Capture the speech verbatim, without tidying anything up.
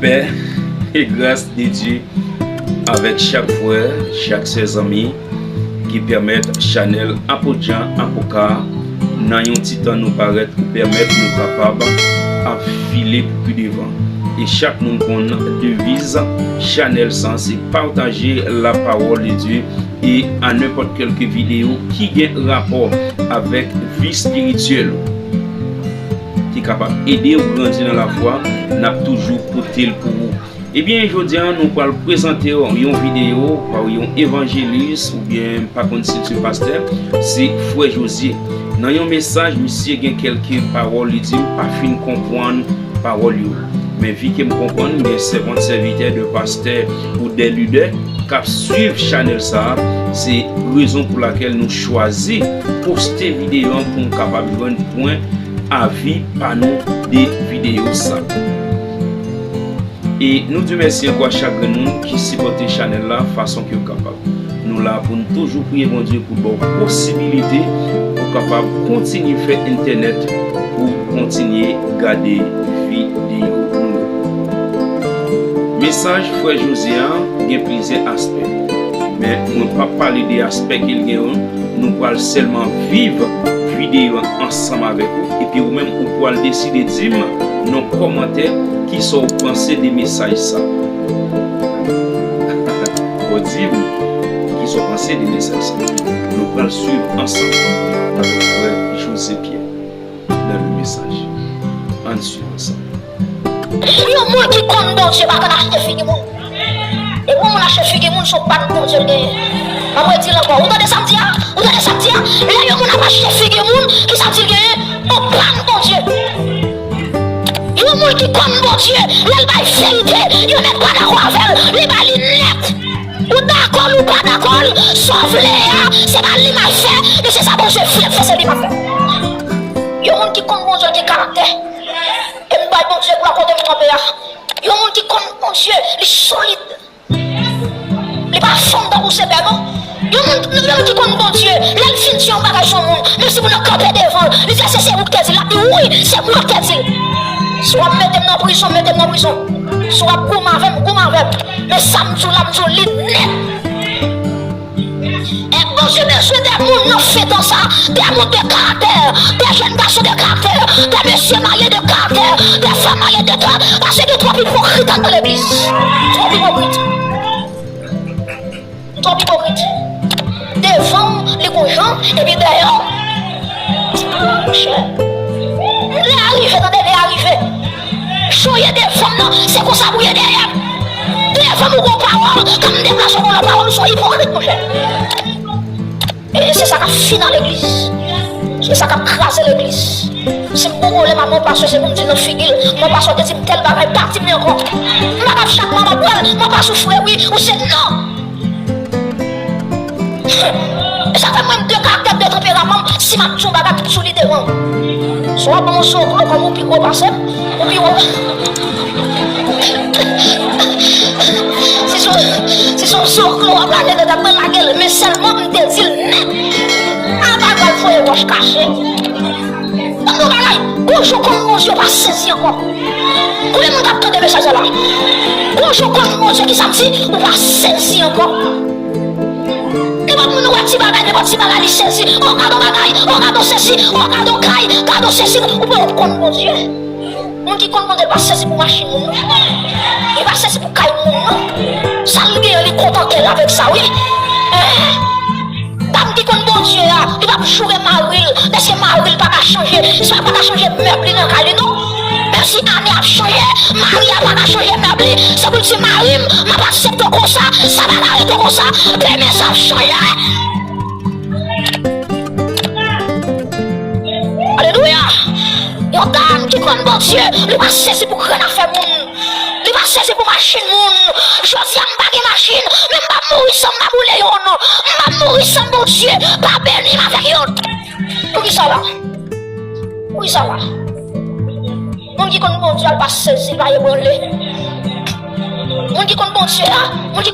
Pè e gras de Dye avèk chak frè, chak sè, zanmi ki pèmèt chanèl Apot Jan Apoka nan yon ti tan nou parèt pou pèmèt nou kapab ap file pou pi devan. E chak moun konn deviz chanèl sa, se pataje la parole de Dieu e a nenpòt kèlke videyo ki gen rapò avèk vi espirityèl ou, ki kapab ede w grandi nan lafwa, n ap toujou pote l pou ou. Ebyen, jodi a, nou pral prezante w yon videyo pa yon evanjelis oubyen, m pa konn si se pastè, se Frè Jozye. Nan yon mesaj, misye gen kèlke pawòl li di m pa fin konprann pawòl yo. Men vi ke m konprann, gen sèvant, sèvitè, de pastè ou de lidè k ap swiv chanèl sa a, se rezon pou lakèl nou chwazi poste videyo an pou n kapab jwenn pwen avi pa nou de videyo sa. E nou di mèsi ankò a chak grenn moun ki sipòte chanèl la fason ke yo kapab. Nou la pou n toujou priye Bondye pou l ba w posibilite pou w kapab kontinye fè entènèt pou w kontinye gade videyo nou yo. Mesaj Frè Jozye a gen plizyè aspè, men mwen p ap pale de aspè ke l gen yo. Nou pral sèlman viv videyo a ansanm avèk ou, epi ou menm ou pral deside di m nan kòmantè kisa w panse de mesaj sa. Ou di m kisa w panse de mesaj sa. Nou pral swiv ansanm avèk frè Jozye Pyè nan le mesaj. Ann swiv ansanm. Yon moun ki konn Bondye pa konn achte figi moun. E pou moun achte figi moun, se yon bann Bondye l genyen. Mwen di l ankò, ou tande sa m di a? Ou tande sa m di a? Lè yon moun ap achte figi moun, ki sa m di l genyen? Yon bann Bondye. Yon moun ki konn Bondye, lè l bay verite, yon nèg pa dakò avè l, li ba li nèt. Ou dakò l, ou pa dakò l, sa w vle a, se pa li m ap fè, men se sa Bondye vle fè, se li m ap fè. Yon moun ki konn Bondye, l gen karaktè. E m bay Bondye glwa kote m kanpe a. Yon moun ki konn Bondye, li solid. Li pa fanm tankou se bè non. Yon moun, yon moun ki konn Bondye, lè l fin di yon bagay sou yon moun, menm si moun nan kanpe devan l, li di, èske se ou ki te di l? L ap di, wi, se mwen ki te di l. Si w ap mete m nan prizon, mete m nan prizon. Si w ap goumen avè m, goumen avè m. Men sa m di w la, m di w li nèt. E Bondye bezwen de moun nan fen tan sa, de moun de karaktè, de jèn gason de karaktè, de mesye marye de karaktè, de fanm marye de karaktè, paske gen twòp ipokrit anndan legliz. Twòp ipokrit. Twòp ipokrit. Devan w, li gon jan, epi dèyè w. Monchè. Lè a rive, tande, lè a rive. Jan w ye devan m nan, se konsa pou w ye dèyè m. Devan m ou gon pawòl, kan m deplase w gon lòt pawòl, ou se yon ipokrit, monchè. E se sa k ap fini legliz. Se sa k ap kraze legliz. Si m gon pwoblèm ak mon pastè, se pou m di l nan figi l, mon pastè te di m tèl bagay, pa di m li ankò. M pa ka chak mwa m ap pran, mon pastè ou fre wi, ou se non. E sa fè mwen m de karaktè, de tanperaman, si m ap di yon bagay, m di sou li devan. Si w ap ban m yon zoklo kòm ou pi gwo pase m, ou pi gwo. Si se yon, si se yon zoklo w ap lage dedan, mwen lage l, men sèlman m te di l nèt. A pa pral voye wòch kache. Tann yon bagay, gon jou konn Bondye, w pa sezi ankò. Konbyen moun k ap tande mesaj sa la? Gon jou konn Bondye, ki sa m di, ou pa sezi ankò. Nenpòt moun ou wè ti bagay, nenpòt ti bagay, li sezi. O, gad on bagay, o, gad on sesi, o, gad on kay, gad on sesi. Ou pa konn Bondye. Moun ki konn Bondye pa sezi pou machin moun, non. Li pa sezi pou kay moun, non. Sa l genyen, li kontante l avèk sa, wi. Eh. Dam ki konn Bondye a, li p ap joure mari l, dèske mari l pa ka chanje, se pa pa ka chanje mèb li nan kay li, non. Menm si ane ap chanje, mari a pa ka chanje mèb li, se pou l di mari m, m ap aksepte w konsa, sa pa ka rete konsa, demen sa ap chanje. Alelouya! Yon dam ki konn Bondye, li pa sezi pou grenn afè moun. Li pa sezi pou machin moun. Jodi a, m pa gen machin, men m p ap mouri san m pa boule youn. M p ap mouri san Bondye pa beni m avèk youn. Poukisa la? Poukisa la? Moun ki konn Bondye a, l pa sezi, l pa ebranle. Moun ki konn Bondye a, moun ki